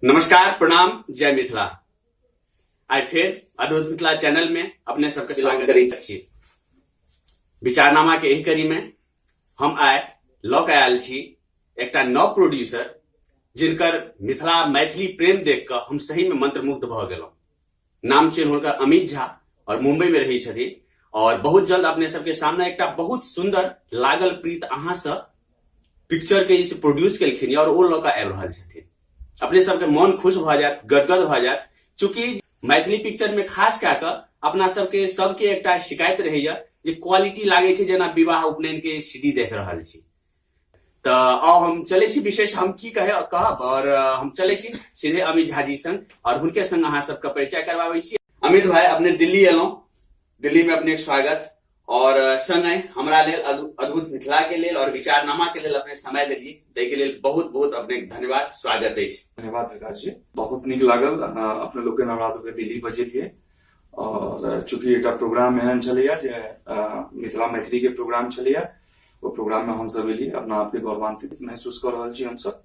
नमस्कार, प्रणाम, जय मिथिला। आइ फेर अद्भुत मिथिला चैनल में अपने सबके स्वागत करै छी। विचारनामा के एहि कड़ी में हम आइ लऽ के आयल छी एकटा नव प्रोड्यूसर, जिनकर मिथिला मैथिली प्रेम देख कऽ हम सही में मंत्रमुग्ध भऽ गेलहुँ। नाम छियनि हुनकर अमित झा और मुंबई में रहै छथिन और बहुत जल्द अपने सबके सामने एकटा बहुत सुंदर लागल प्रीत अहाँ से पिक्चर के जे प्रोड्यूस केलखिन और ओ लऽ कऽ आबि रहल छथिन। अपने सबके मन खुश भऽ जायत, गदगद भऽ जायत। चूंकि मैथिली पिक्चर में खास कए कऽ अपना सबके सबके एकटा शिकायत रहैया जे क्वालिटी लागै छै जेना विवाह उपनयन के सीडी देख रहल छी। तऽ आउ हम चलै छी, विशेष हम की कहे कहब और हम चलै छी सीधे अमित झा जी संग और हुनके संग अहाँ सबके परिचय करवाबै छी। अमित भाई, अपने दिल्ली एलहुँ, दिल्ली में अपने स्वागत और संगे हमरा लेल अद्भुत मिथिला के लेल और विचारनामा के लेल अपने समय देलियै, ताहि के लेल बहुत बहुत अपने धन्यवाद, स्वागत अछि। धन्यवाद विकास जी, बहुत नीक लागल अपने लोग के हमरा सबके दिल्ली बजेलियै और चूंकि एकटा प्रोग्राम एहन छलैया जे मिथिला मैथिली के प्रोग्राम छलैया, ओ प्रोग्राम में हमसब एलियै, अपना आपके गौरवान्वित महसूस कऽ रहल छी हमसब।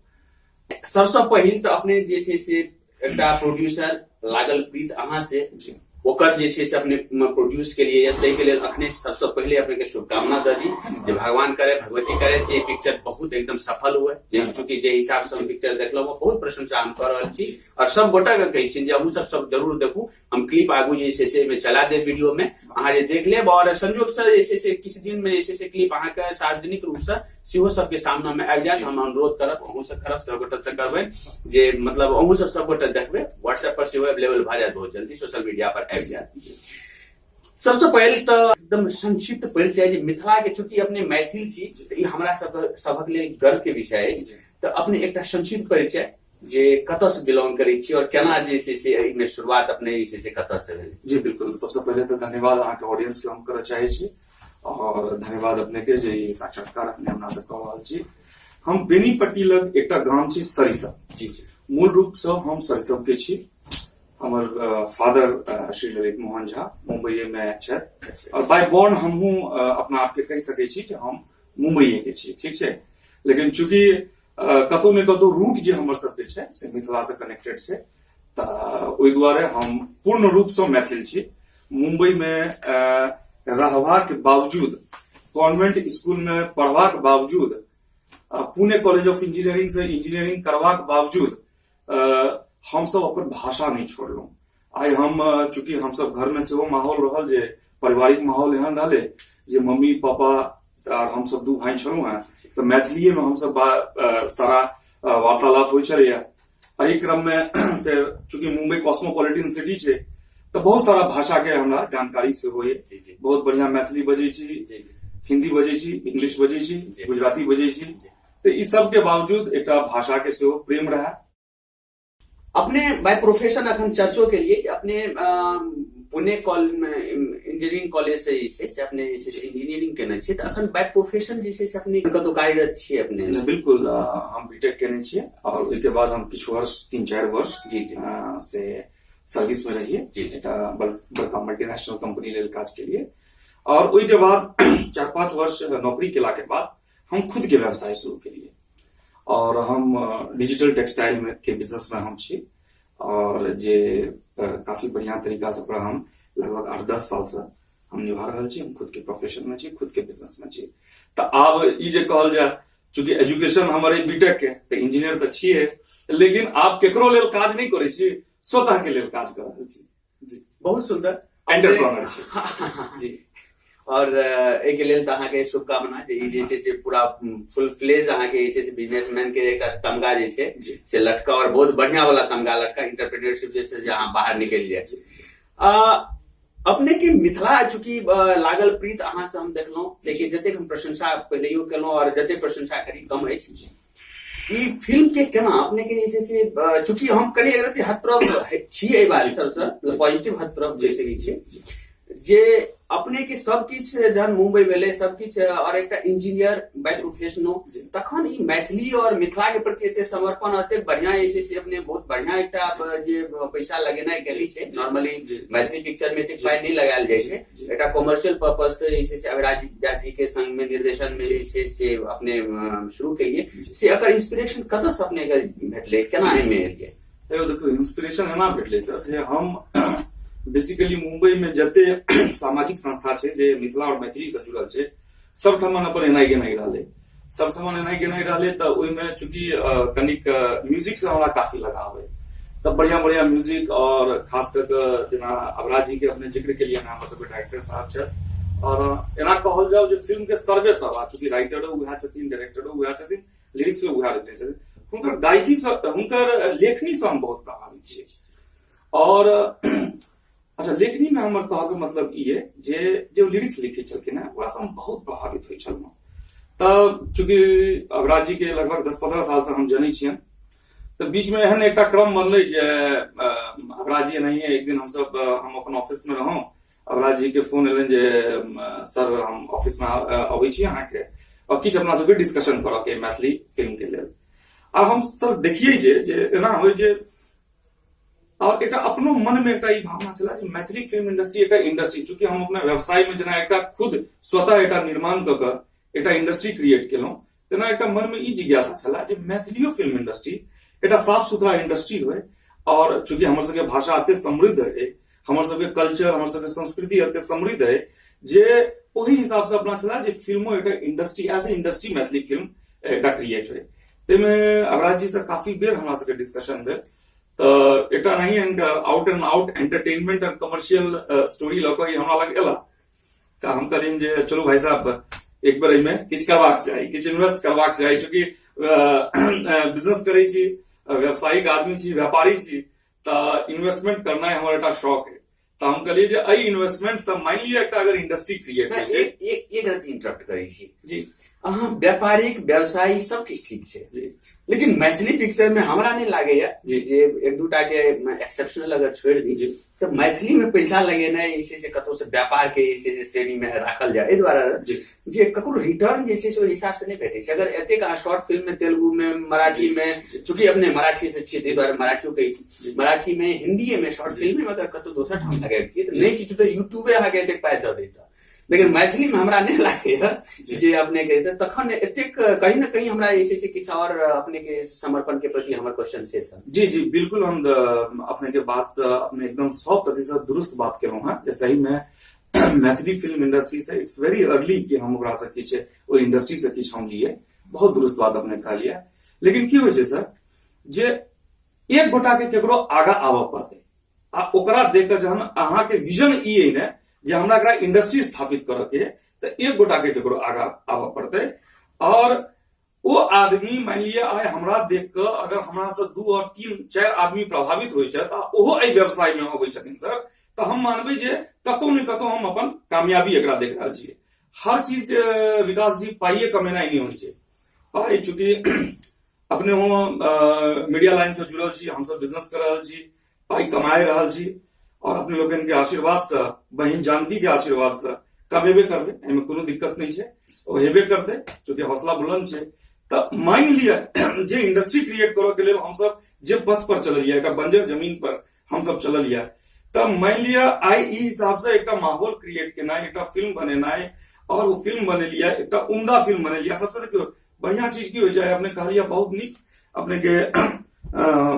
सबसँ पहिल तऽ अपने जे छै से एकटा प्रोड्यूसर लागल प्रीत अहाँ से ओकर जे छै से अपने प्रोड्यूस के लिए, ताहि के लेल अखने सबसँ पहिले अपने के शुभकामना दऽ दी जे भगवान करे, भगवती करे जे पिक्चर बहुत एकदम सफल हुए। जे चूंकि जे हिसाब से हम पिक्चर देखलहुँ, बहुत प्रशंसा हम कऽ रहल छी और सब गोटा के कहै छी जे अहूँ सब सब जरूर देखू। हम क्लिप आगू जे छै से एहिमे चला देब, वीडियो में अहाँ जे देख लेब और संयोग से जे छै से किछु दिन में जे छै से क्लिप अहाँके सार्वजनिक रूप से सेहो सबके सामना में आबि जायत। हम अनुरोध करब, अहूँ से करब, सब गोटा से करबै जे मतलब अहूँ सब सब गोटा देखबै, व्हाट्सएप पर सेहो अवेलेबल भऽ जायत, बहुत जल्दी सोशल मीडिया पर आबि जायत। सबसे पहिले तऽ एकदम संक्षिप्त परिचय जे मिथिला के, चूंकि अपने मैथिल छी तऽ ई हमरा सब सभक लेल गर्व के विषय अछि, तऽ अपने एकटा संक्षिप्त परिचय जे कतऽ से बिलोंग करै छी और केना जे छै से एहिमे शुरुआत अपने जे छै से कतऽ से भेल। जी बिल्कुल, सबसे पहिले तऽ धन्यवाद अहाँके ऑडियंस के हम करऽ चाहै छी और धन्यवाद अपने के जे ई साक्षात्कार अपने हमरा से कऽ रहल छी। हम बेनीपट्टी लग एकटा गाम छी सरिसब। जी जी। मूल रूप से हम सरिसब के छी। हमर फादर श्री ललित मोहन झा मुंबई में छथि और बाय बॉर्न हमहूँ अपना आपके कहि सकै छी जे हम मुंबई के छी, ठीक छै। लेकिन चूंकि कतौ ने कतौ रूट जे हमर सबके छै से मिथिला से कनेक्टेड छै, तऽ ओहि दुआरे हम पूर्ण रूप से मैथिल छी। मुंबई में रहबाक बावजूद, कॉन्वेंट स्कूल में पढ़बाक बावजूद, Pune college of engineering Se engineering करबाक बावजूद हमसब अपन भाषा नहि छोड़लहुँ। आइ हम चूंकि हमसब घर में सेहो माहौल रहल जे पारिवारिक माहौल एहन रहलै जे मम्मी पापा आर हमसब दू भाई छलहुँ हेँ, तऽ मैथिलीए में हमसब सारा वार्तालाप होइ छलैया। एहि क्रम में फेर चूंकि मुंबई कॉस्मोपॉलिटन सिटी छै तऽ बहुत सारा भाषा के हमरा जानकारी सेहो ये। बहुत बढ़िया मैथिली बजै छी, हिंदी बजै छी, इंग्लिश बजै छी, गुजराती बजै छी, तऽ ई सब के बावजूद एकटा भाषा के सेहो प्रेम रहे। अपने बाय प्रोफेशन अखन चर्चो के लिए अपने पुणे कॉलेज में इंजीनियरिंग कॉलेज से जे छै से अपने जे छै से इंजीनियरिंग केने छियै, तऽ अखन बाय प्रोफेशन जे छै से अपने कतौ कार्यरत छियै अपने? बिल्कुल, हम बीटेक केने छियै और ओहिके बाद हम किछु वर्ष, 3-4 वर्ष जी, जी। से सर्विस में रहिए। जी, जी। एकटा बड़का मल्टीनेशनल कंपनी लेल काज केलिए और ओहिके बाद 4-5 वर्ष नौकरी केला के बाद हम खुद के व्यवसाय शुरू केलिए और हम डिजिटल टेक्सटाइल में के बिजनेस में हम छी और जे काफी बढ़िया तरीका से ओकरा हम लगभग 8-10 साल से हम निभा रहल छी। हम खुद के प्रोफेशन में छी, खुद के बिजनेस में छी। तऽ आब ई जे कहल जाय, चूंकि एजुकेशन हमर अइ बीटेक के, तऽ इंजीनियर तऽ छियै, लेकिन आब केकरो लेल काज नहि करै छी, स्वतः के लेल काज कऽ रहल छी। जी। बहुत सुंदर। एंटरप्रेन्योर छी। जी। और एहिके लेल तऽ अहाँके शुभकामना जे ई जे छै से पूरा फुल फ्लेज अहाँके जे छै से बिजनेसमैन के एकटा तमगा जे छै से लटका और बहुत बढ़िया वाला तमगा लटका, इंटरप्रेन्योरशिप जे छै से अहाँ बाहर निकलि जाय। अपने के मिथिला चूंकि लागल प्रीत अहाँ से हम देखलहुँ, देखिए जतेक हम प्रशंसा पहिलेयो केलहुँ और जतेक प्रशंसा करी कम अछि। ई फिल्म के केना अपने के जे छै से, चूंकि हम कनि एक रति हतप्रभ छी एहि बात सबसँ, पॉजिटिव हतप्रभ जैसे कि छै जे अपने के सब किछु जहन मुंबई भेलै सब किछु और एकटा इंजीनियर बाय प्रोफेशनो, तखन ई मैथिली और मिथिला के प्रति एते समर्पण, एते बढ़िया जे छै से अपने बहुत बढ़िया एकटा जे पैसा लगेनाइ कही छै। नॉर्मली मैथिली पिक्चर में एते पाइ नहि लगायल जाइ छै, एकटा कॉमर्शियल पर्पज से जे छै से अभिराज झा जी के संग में निर्देशन में जे छै से अपने शुरू केलिए, से एकर इंस्पिरेशन कतऽ से अपने के भेटलै, केना एहिमे एलियै? एगो देखियौ, इंस्पिरेशन एना भेटलै सर जे हम बेसिकली मुंबई में जते सामाजिक संस्था छै जे मिथिला और मैथिली से जुड़ल छै, सबठमन अपन एनाइ गेनाइ रहलै, सबठमन एनाइ गेनाइ रहलै। तऽ ओहिमे चूँकि कनिक म्यूजिक से हमरा काफी लगाव है, तऽ बढ़िया बढ़िया म्यूजिक और खास कर के जेना अवराज जी के अपने जिक्र के लिए, हमर सबके डायरेक्टर साहब छथि और एना कहल जाओ जे फिल्म के सर्वे सब, आ चूँकि राइटरो उएह छथिन, डायरेक्टरो उएह छथिन, लिरिक्सो उएह लिखने छथिन, हुनकर गायकी से, हुनकर लेखनी से हम बहुत प्रभावित छी। और अच्छा, लेखनी में हमर कहके मतलब ई है जे जे लिरिक्स लिखे छलखिन हेँ, ओकरा से हम बहुत प्रभावित होइ छलहुँ। तऽ चूँकि अवराज जी के लगभग 10-15 साल से हम जनै छियनि, तऽ बीच में एहन एकटा क्रम बनलै जे अवराज जी एनाहिए एक दिन हमसब, हम अपन ऑफिस में रहौं, अवराज जी के फोन एलनि जे सर, हम ऑफिस में अबै छी अहाँके और किछु अपना सबके डिस्कशन करऽ के मैथिली फिल्म के लेल। आ हम सर देखिए जे जे एना होइ जे और एकटा अपनो मन में एकटा ई भावना छला जे मैथिली फिल्म इंडस्ट्री एकटा इंडस्ट्री, चूंकि हम अपना व्यवसाय में जेना एकटा खुद स्वतः एकटा निर्माण कऽ कऽ एकटा इंडस्ट्री क्रिएट केलहुँ, तेना एकटा मन में ई जिज्ञासा छला जे मैथिलियो फिल्म इंडस्ट्री एकटा साफ सुथरा इंडस्ट्री होय। और चूंकि हमर सबके भाषा एते समृद्ध है, हमर सबके कल्चर, हमर सबके संस्कृति एते समृद्ध है जे ओहि हिसाब से अपना छला जे फिल्मो एकटा industry, as a industry Maithili film एकटा क्रिएट होय। ताहिमे अवराज जी से काफी बेर हमरा सबके डिस्कशन भेल, तऽ एकटा नहीं out and out entertainment and commercial story लऽ कऽ ई हमरा लग एला, तऽ हम कहलियनि जे चलू भाई साहब, एक बेर एहिमे किछु करबाक चाही, किछु इन्वेस्ट करबाक चाही। चूँकि बिजनेस करै छी, व्यावसायिक आदमी छी, व्यापारी छी, तऽ इन्वेस्टमेंट करनाइ हमर एकटा शौक है। तऽ हम कहलियै जे एहि इन्वेस्टमेंट से मानि लिअ एकटा अगर इंडस्ट्री क्रिएट होइ छै। एक रति इंटरप्ट करै छी। जी। अहाँ व्यापारिक व्यवसायी सब किछु ठीक छै जी, लेकिन मैथिली पिक्चर में हमरा नहीं लागैया जी। जे एक दूटा के एक्सेप्शनल अगर छोड़ि दी जी। तऽ मैथिली में पैसा लगेनाइ जे छै से कतौ से व्यापार के जे छै से श्रेणी में राखल जाय, एहि दुआरे जी। जे ककरो रिटर्न जे छै से ओहि हिसाब से नहि भेटै छै। अगर एतेक अहाँ शॉर्ट फिल्म में, तेलुगु में, मराठी में, चूंकि अपने मराठी से छियै ताहि दुआरे मराठियो कहै छी, मराठी में, हिंदीए में शॉर्ट फिल्म में अगर कतौ दोसर ठाम लगैबतियै तऽ नहि किछु तऽ यूट्यूबे अहाँके एतेक पाइ दऽ दैत, लेकिन मैथिली में हमरा नहि लागैया जे अपने के तखन एतेक कहीं ना कहीं हमरा जे छै से किछु और अपने के समर्पण के प्रति हमर क्वेश्चन से छल। जी जी बिल्कुल, हम अपने के बात से अपने एकदम 100% दुरुस्त बात केलहुँ हेँ जे सही में Maithili film industry Se it's very early कि हम ओकरा से किछु, ओहि इंडस्ट्री से किछु हम लिए। बहुत दुरुस्त बात अपने कहलियै। लेकिन की होइ छै सर जे एक गोटा के केकरो आगा आबऽ पड़तै आ ओकरा देख कऽ जहन अहाँके विजन ई अइ ने जे हमरा एकरा इंडस्ट्री स्थापित करऽ के, तऽ एक गोटा के केकरो आगा आबऽ पड़तै। और ओ आदमी मानि लिअ आइ हमरा देख कऽ अगर हमरा से 2 और 3 4 आदमी प्रभावित होइ छथि आ ओहो एहि व्यवसाय मे अबै छथिन सर, तऽ हम मानबै जे कतौ ने कतौ हम अपन कामयाबी एकरा देख रहल छियै। हर चीज विकास जी पाइए कमेनाइ नहि होइ छै। पाइ चूँकि अपने हो मीडिया लाइन से जुड़ल छी, हमसब बिजनेस कर रहल छी, पाइ कमाए रहल छी और अपने लोकनि के आशीर्वाद से, बहिन जानकी के आशीर्वाद से कमेबे करबै, एहिमे कोनो दिक्कत नहि छै, ओ हेबे करतै, चूँकि हौसला बुलंद छै। तऽ मानि लिअ जे इंडस्ट्री क्रिएट करऽ के लेल हमसब जे पथ पर चलल यऽ, एकटा बंजर जमीन पर हमसब चलल यऽ, तऽ मानि लिअ आइ ई हिसाब से एकटा माहौल क्रिएट केनाइ, एकटा फिल्म बनेनाइ और ओ फिल्म बनेलियै, एकटा उम्दा फिल्म बनेलियै। सबसे देखियौ बढ़िया चीज की होइ छै, अपने कहलियै बहुत नीक अपने के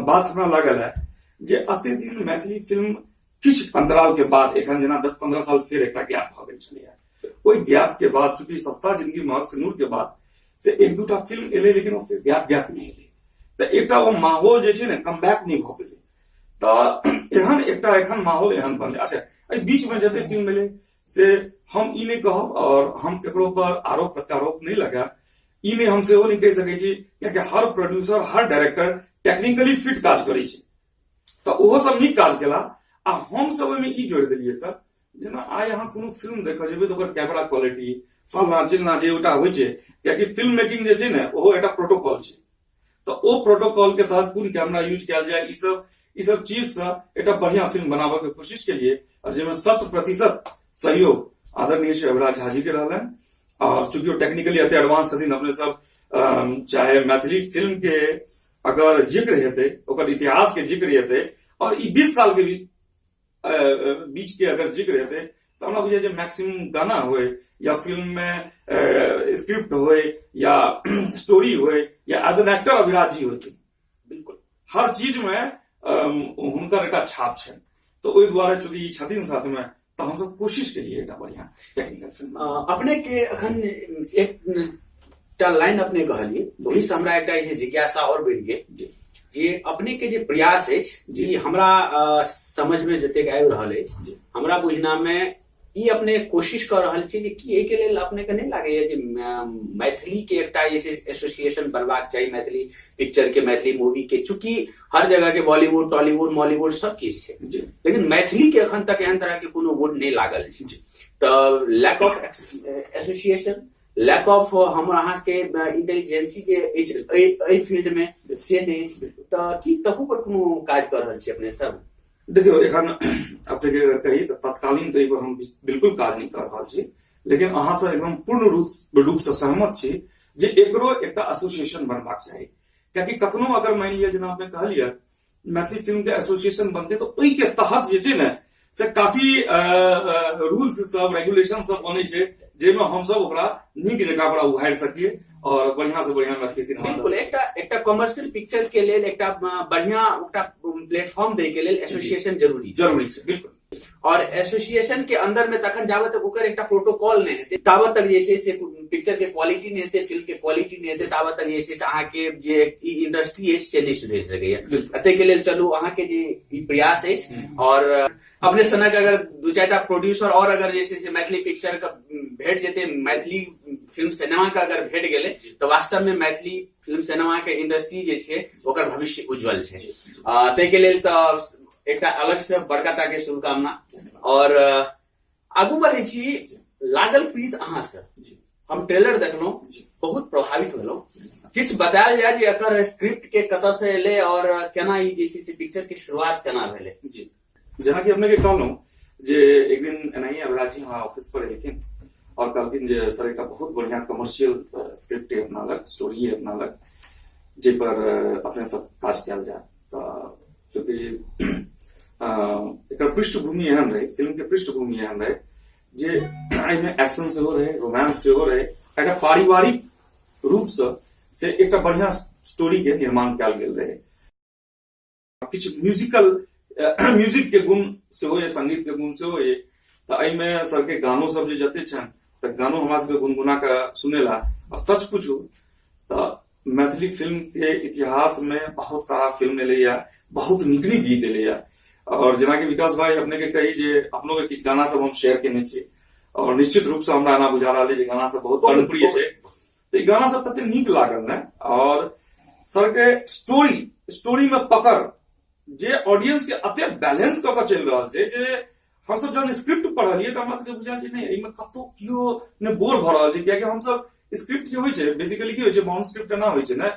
बात हमरा लागल है जे अते दिन मैथिली फिल्म किछु अंतराल के बाद एखन जेना 10-15 साल फेर एकटा गैप भऽ गेल छलैया, ओहि गैप के बाद चूंकि सस्ता जिंदगी महग सिनूर के बाद से एक दूटा फिल्म एलै, लेकिन ओ फेर गैप गैप नहि एलै, तऽ एकटा ओ माहौल जे छै ने कमबैक नहि भऽ गेलै। तऽ एहन एकटा एखन माहौल एहन बनलै। अच्छा, एहि बीच में जते फिल्म एलै से हम ई नहि कहब और हम केकरो पर आरोप प्रत्यारोप नहि लगायब, ई नहि हम सेहो नहि कहि सकै छी, कियाकि हर प्रोड्यूसर हर डायरेक्टर टेक्निकली फिट काज करै छै, तऽ ओहो सब नीक काज केला। आ हम सब ओहिमे ई जोड़ि देलियै सर, जेना आइ अहाँ कोनो फिल्म देखऽ जेबै तऽ ओकर कैमरा क्वालिटी फलना चिलना जे एकटा होइ छै, कियाकि फिल्म मेकिंग जे छै ने ओहो एकटा प्रोटोकॉल छै, तऽ ओ प्रोटोकॉल के तहत कोन कैमरा यूज कयल जाय, ई सब चीज से एकटा बढ़िया फिल्म बनाबऽ के कोशिश केलिए और जाहिमे 100% सहयोग आदरणीय श्री अभिराज झा जी के रहलनि। और चूंकि ओ टेक्निकली एते एडवांस छथिन, अपने सब चाहे मैथिली फिल्म के अगर जिक्र हेतै, ओकर इतिहास के जिक्र हेतै और ई 20 साल के बीच के अगर जिक्र हेतै तऽ हमरा बुझाइ छै मैक्सिमम गाना होय या फिल्म में स्क्रिप्ट होय या स्टोरी होय या एज एन एक्टर अभिराज जी होथिन, बिल्कुल हर चीज में हुनकर एकटा छाप छनि। तऽ ओहि दुआरे चूँकि ई छथिन साथमे, तऽ हमसब कोशिश केलियै एकटा बढ़िया टेक्निकल फिल्म। अपने के अखन एकटा लाइन अपने कहलियै, ओहिसँ हमरा एकटा जे जिज्ञासा आओर बढ़ि गेल जे अपने के जे प्रयास अछि, जी हमरा समझ में जतेक आबि रहल अछि, हमरा बुझना में ई अपने कोशिश कऽ रहल छी जे कि एहिके लेल अपने के नहि लागैया जे मैथिली के एकटा जे छै एसोसिएशन बनबाक चाही, मैथिली पिक्चर के, मैथिली मूवी के? चूंकि हर जगह के बॉलीवुड, टॉलीवुड, मॉलीवुड सब किछु छै, लेकिन मैथिली के अखन तक एहन तरह के कोनो बोर्ड नहि लागल छै। तऽ lack of association, lack of हमर अहाँके इंटेलिजेंसी जे अछि एहि फील्ड में से नहि अछि, तऽ की तहू पर कोनो काज कऽ रहल छी अपने सब? देखियौ, एखन अपने अगर कही तऽ तत्कालीन तऽ एहि पर हम बिल्कुल काज नहि कऽ रहल छी, लेकिन अहाँसँ एकदम पूर्ण रूप से सहमत छी जे एकरो एकटा एसोसिएशन बनबाक चाही। कियाकि कखनो अगर मानि लिअ, जेना अपने कहलियै, मैथिली फिल्म के एसोसिएशन बनतै तऽ ओहि के तहत जे छै ने से काफी रूल्स सब, रेगुलेशन सब बनै छै, जाहिमे हमसब ओकरा नीक जकाँ ओकरा उभारि सकिए और बढ़िया से बढ़िया मैथिली सिनेमा। बिल्कुल, एकटा एकटा कमर्शियल पिक्चर के लेल एकटा बढ़िया एकटा प्लेटफॉर्म दै के लेल एसोसिएशन जरूरी जरूरी छै, बिल्कुल। और एसोसिएशन के अंदर में तखन जाबत तक ओकर एकटा प्रोटोकॉल नहि हेतै, ताबत तक जे छै से पिक्चर के क्वालिटी नहि हेतै, फिल्म के क्वालिटी नहि हेतै, ताबत तक जे छै से अहाँके जे ई इंडस्ट्री अछि से नहि सुधरि सकैया। ताहिके लेल चलू, अहाँके जे ई प्रयास अछि और अपने सनक अगर दू चारिटा प्रोड्यूसर और अगर जे छै से मैथिली पिक्चर के भेट जेतै, मैथिली फिल्म सिनेमा के अगर भेट गेलै, तऽ वास्तव में मैथिली फिल्म सिनेमा के इंडस्ट्री जे छै ओकर भविष्य उज्जवल छै। ताहिके लेल तऽ एकटा अलग से बड़का टा के शुभकामना। और आगू बढ़ै छी। लागल प्रीत अहाँ से हम ट्रेलर देखलहुँ, बहुत प्रभावित भेलहुँ। किछु बतायल जाय जे एकर स्क्रिप्ट के कतऽ से एलै और केना ई जे छै से पिक्चर के शुरुआत केना भेलै? जी, जेनाकि अपने के कहलहुँ जे एक दिन एनाही अभिराज जी हमरा ऑफिस पर एलखिन और कहलखिन जे सर, एकटा बहुत बढ़िया कमर्शियल स्क्रिप्ट है अपना लग, स्टोरी है अपना लग, जाहि पर अपने सब काज कयल जाय। तऽ चूँकि एकर पृष्ठभूमि एहन रहै, फिल्म के पृष्ठभूमि एहन रहै जे एहिमे एक्शन सेहो रहै, रोमांस सेहो रहै, एकटा पारिवारिक रूपसँ से एकटा बढ़िया स्टोरी के निर्माण कयल गेल रहै। किछु म्यूजिकल म्यूजिक के गुण सेहो ये, संगीत के गुण सेहो ये, तऽ एहिमे सर के गानो सब जे जते छनि तऽ गानो हमरा सबके गुनगुना कऽ सुनेला। आ सच पूछू तऽ मैथिली फिल्म के इतिहास में बहुत सारा फिल्म एलैया, बहुत नीक नीक गीत एलैया। और जेनाकि विकास भाई, अपने के कही जे अपनो के किछु गाना सब हम शेयर केने छी और निश्चित रूप से हमरा एना बुझा रहल जे गाना सब बहुत कर्णप्रिय छै। तऽ ई गाना सब तते नीक लागल ने और सर के स्टोरी, स्टोरी में पकड़ जे ऑडियंस के अते बैलेंस कऽ के चलि रहल छै जे हमसब जहन स्क्रिप्ट पढ़लियै तऽ हमरा सबके बुझायल जे नहि, एहिमे कतौ केओ नहि बोर भऽ रहल छै। कियाकि हमसब स्क्रिप्ट जे होइ छै, बेसिकली की होइ छै, बाउंड स्क्रिप्ट एना होइ छै ने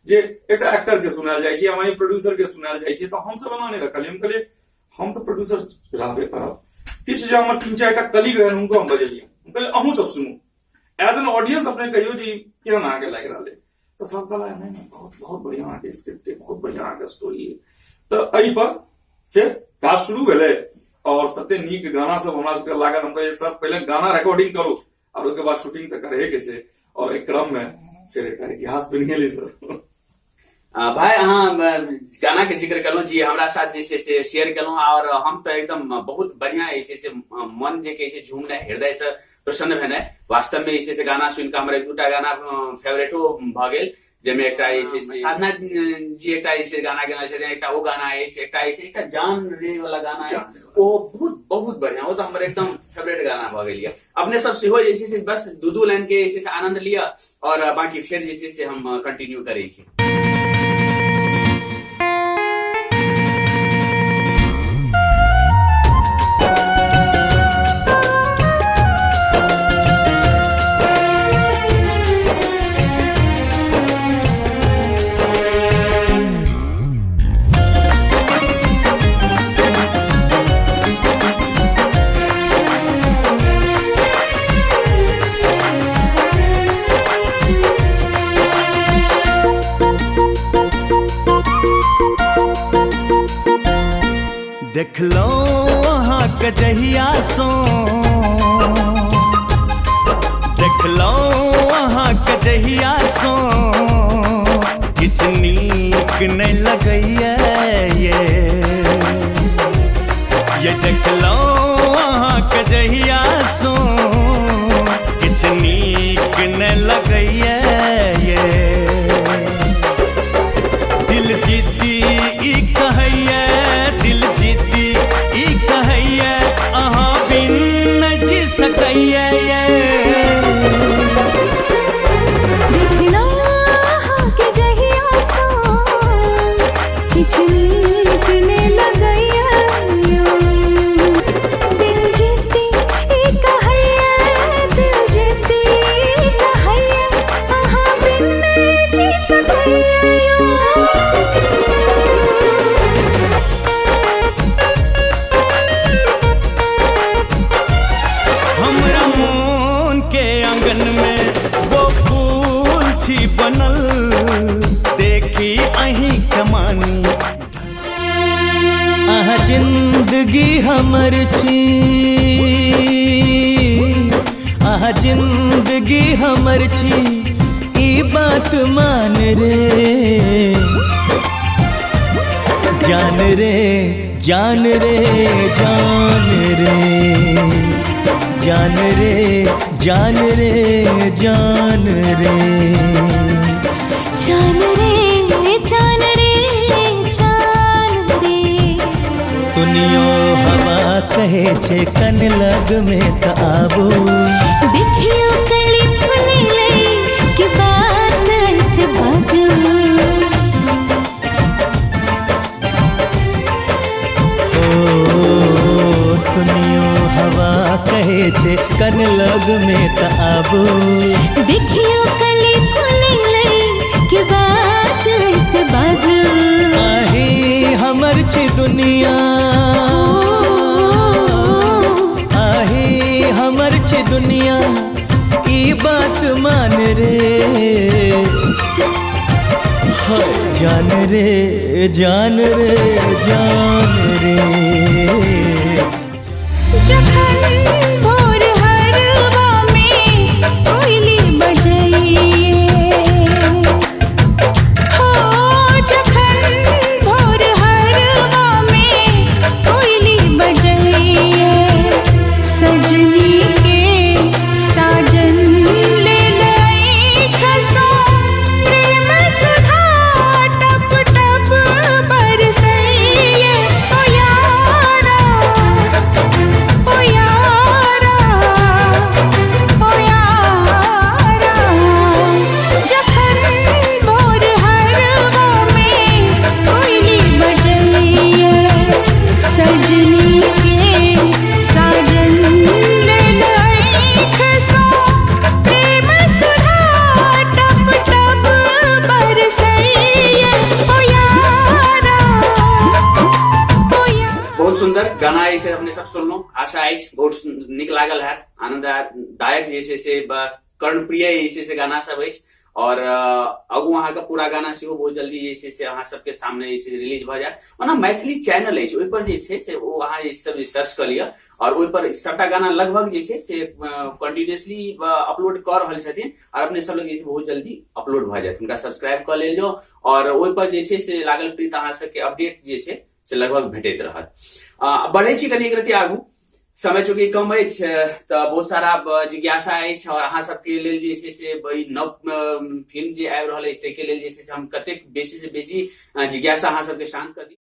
जे एकटा एक्टर के सुनायल जाइ छै या मानि प्रोड्यूसर के सुनायल जाइ छै। तऽ हमसब एना नहि रखलियै। हम कहलियै, हम तऽ प्रोड्यूसर रहबे करब, किछु जे हमर तीन चारिटा कलीग रहनि हुनको हम बजेलियै। हम कहलियै, अहूँ सब सुनू, एज एन ऑडियंस अपने कहियौ जे केहन अहाँके लागि रहल है। तऽ सब कहला, नहि नहि, बहुत बहुत बढ़िया अहाँके स्क्रिप्ट है, बहुत बढ़िया अहाँके स्टोरी है। तऽ एहि पर फेर काज शुरू भेलै और तते नीक गाना सब हमरा सबके लागल। हम कहलियै, सर, पहिले गाना रिकॉर्डिंग करू और ओहिके बाद शूटिंग तऽ करहे के छै। और एहि क्रम में फेर एकटा इतिहास बनि गेलै सर। भाई, अहाँ गाना के जिक्र केलहुँ जी, हमरा साथ जे छै से शेयर केलहुँ और हम तऽ एकदम बहुत बढ़िया जे छै से मन जे कहै छै झूमनाइ, हृदय से प्रसन्न भेनाइ। वास्तव में जे छै से गाना सुनि कऽ हमर एक दूटा गाना फेवरेटो भऽ गेल, जाहिमे एकटा जे छै से साधना जी एकटा जे छै गाना गेने छथिन, एकटा ओ गाना अछि, एकटा जे छै एकटा जान रे वाला गाना अछि, ओ बहुत बहुत बढ़िया, ओ तऽ हमर एकदम फेवरेट गाना भऽ गेल यऽ। अपने सब सेहो जे छै से बस दू दू लाइन के जे छै से आनंद लिअ और बाकी फेर जे छै से हम कंटिन्यू करै छी। देखलहुँ अहाँके जहिया सो, देखलहुँ अहाँके जहिया सो, किछु नीक नहि लगैया ये। ये देखलहुँ अहाँके जहिया सो किछु नीक नहि लगैए ये। दिल जीती ई कहैए, दिल जीती ई कहैए, अहाँ बिन नहि जी सकैए ये। देखलहुँ अहाँके जहिया सँ, किछु नीक ने लगैए यौ। दिल जीती ई कहैए, दिल जीती ई कहैए, अहाँ बिन नहि जी सकैए यौ। हमरा मोन के आंगन में वो फूल छी बनल, देखी अहीं कमानी। अहाँ जिंदगी हमर छी, अहाँ जिंदगी हमर छी, ई बात मान रे। जान रे, जान रे, जान रे, जान रे, जान रे, जान रे। जान रे, जान रे, जान रे। सुनियो हवा कहे छे कन लग में त आबू। देखियो कली फुलैले कि बात से बाजू। ओ सुनियो हवा कहे छे कन लग में त आबू। देखियो कली फुलैले कि बात से बाजू। आही हमर छी दुनिया, आही हमर छी दुनिया, ई बात मान रे। हाय जान रे, जान रे, जान रे। जखन भोर हरवा में कोयली बजैये हो, जखन भोर हरवा में कोयली बजैये, सजनी के साजन ले लई खसो, प्रेम सुधा टप टप बरसैये। ओ यारा, ओ यारा, ओ यारा। जखन भोर हरवा में कोयली बजैये, सजनी के साजन ले लई खसो, प्रेम सुधा टप टप बरसैये। ओ यारा, ओ यारा। बहुत सुंदर गाना जे छै अपने सब सुनलहुँ। आशा अछि बहुत नीक लागल हैत, आनंददायक जे छै से कर्णप्रिय जे छै से गाना सब अछि। और आगू अहाँके पूरा गाना सेहो बहुत जल्दी जे छै से अहाँ सबके सामने जे छै रिलीज भऽ जायत। ओना मैथिली चैनल अछि, ओहि पर जे छै से ओ अहाँ जे सब सर्च कऽ लिअ और ओहि पर सबटा गाना लगभग जे छै से कंटिन्यूअसली अपलोड कऽ रहल छथिन और अपने सब लग जे छै बहुत जल्दी अपलोड भऽ जायत। हुनका सब्सक्राइब कऽ लेल जाउ और ओहि पर जे छै से लागल प्रीत अहाँ सबके अपडेट जे छै से लगभग भेटैत रहत। बढ़ै छी कनि एक रति आगू, समय चूँकि कम अछि तऽ बहुत सारा जिज्ञासा अछि और अहाँ सबके लेल जे छै से ई नव फिल्म जे आबि रहल अछि ताहिके लेल जे छै से हम कतेक बेसी से बेसी जिज्ञासा अहाँ सबके शांत कऽ दी।